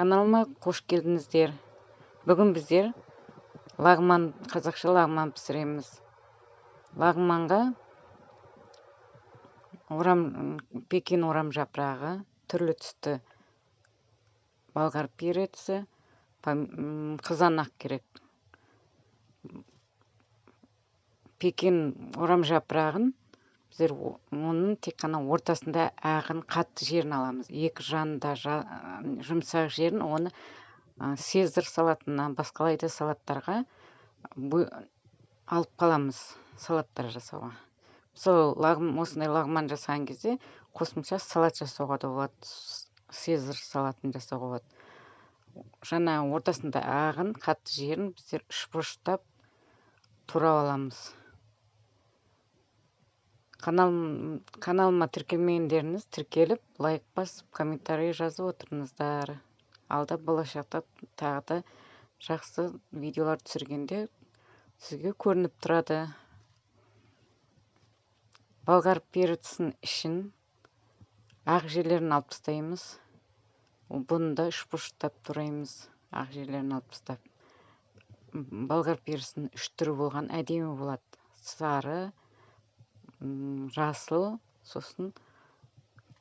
Каналыма қош келдіңіздер. Бүгін біздер лағман, қазақша лағман пісіреміз. Лағманға пекин орам жапырағы, түрлі түсті болгар переці, қызанақ керек. Пекин орам жапырағын біздер оның тек қана ортасында ағын қатты жерін аламыз. Екі жанында жұмсақ жерін, оны сезар салатына, басқалай да салаттарға алып қаламыз, салаттар жасауға. Мысалы, осындай лағман жасаған кезде қосымша салат жасауға да болады, сезар салатын жасауға болады. Жаңа ортасында ағын қатты жерін біздер үшбұрыштап турап аламыз. Каналыма тіркелмегендеріңіз тіркеліп, лайк басып, комментарий жазып отырыңыздар. Алда болашақта тағы да жақсы видеолар түсіргенде сізге көрініп тұрады. Болгар перецінің ішін, ақ жерлерін алып тастаймыз. Бұны да үшбұрыштап тураймыз, ақ жерлерін алып тастап. Болгар перецінің үш түрі болған әдемі болады. Сары, жасыл, сосын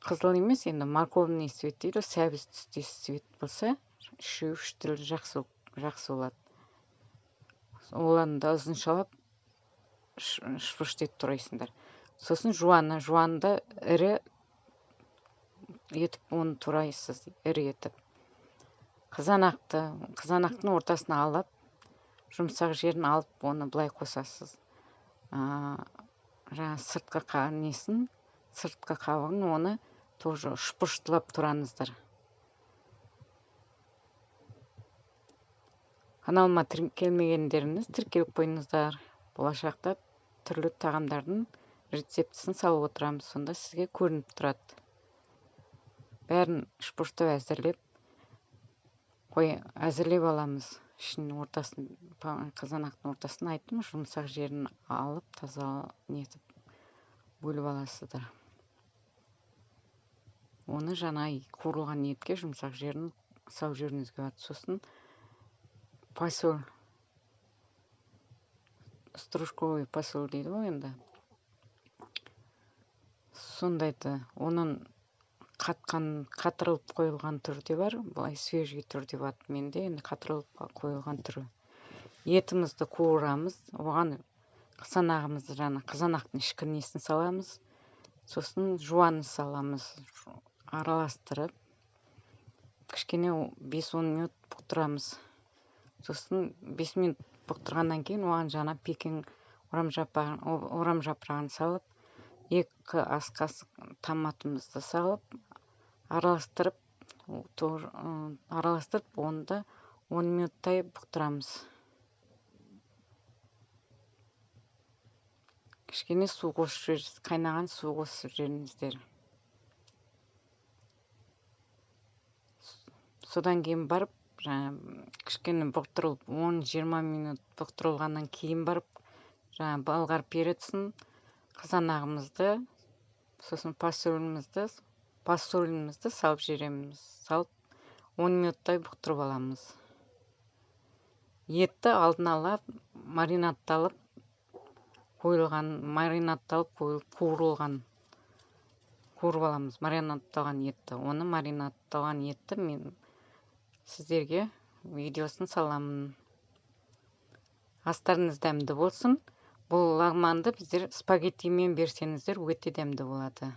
қызыл емес, енді морковный цвет дейді, сәбіз түстес цвет болса, үшеуі үш түрлі жақсы болады. Оларды да ұзыншалап үшбұрыш етіп турайсыңдар. Сосын жуаны да ірі етіп оны турайсыз, ірі етіп. Қызанақтың ортасына алып, жұмсақ жерін алып, оны былай қосасыз. Жаңа сыртқы несін, сыртқы қабығын оны тоже үшбұрыштылап тураңыздар. Каналыма тіркелмегендеріңіз тіркеліп қойыңыздар. Болашақта түрлі тағамдардың рецептісін салып отырамыз, сонда сізге көрініп тұрады. Бәрін үшбұрыштап әзірлеп аламыз. Ішінің ортасын, қызанақтың ортасын айттым, жұмсақ жерін алып, таза нетіп бөліп аласыздар. Оны жаңа қуырылған етке жұмсақ жерін салып жіберуіңізге болады. Сосын посол, стружковый посол дейді ғой енді. Сондайды, оның қатырылып қойылған түрі де бар, былай свежий түрі де бар. Менде енді қатырылып қойылған түрі. Етімізді қуырамыз, оған қызанағымызды, жаңа қызанақтың ішкі несін саламыз, сосын жуанын саламыз, араластырып кішкене 5-10 минут бұқтырамыз. Сосын 5 минут бұқтырғаннан кейін оған жаңа пекин орам жапырағын салып, 2 ас қасық томатымызды салып, араластырып оны да 10 минуттай бұқтырамыз. Кішкене су қосып жібересіз, қайнаған су қосып жіберіңіздер. Содан кейін барып, жаңа кішкене бұқтырылып, 10-20 минут бұқтырылғаннан кейін барып, жаңа болгар перецін, қызанағымызды, сосын посолімізді салып жібереміз. Салып 10 минуттай бұқтырып аламыз. Етті алдын ала маринадталып қойылған, маринадталып қойылып қуырылған, қуырып аламыз маринадталған етті. Оны маринадталған етті мен сіздерге видеосын саламын. Астарыңыз дәмді болсын. Бұл лағманды біздер спагеттимен берсеңіздер өте дәмді болады.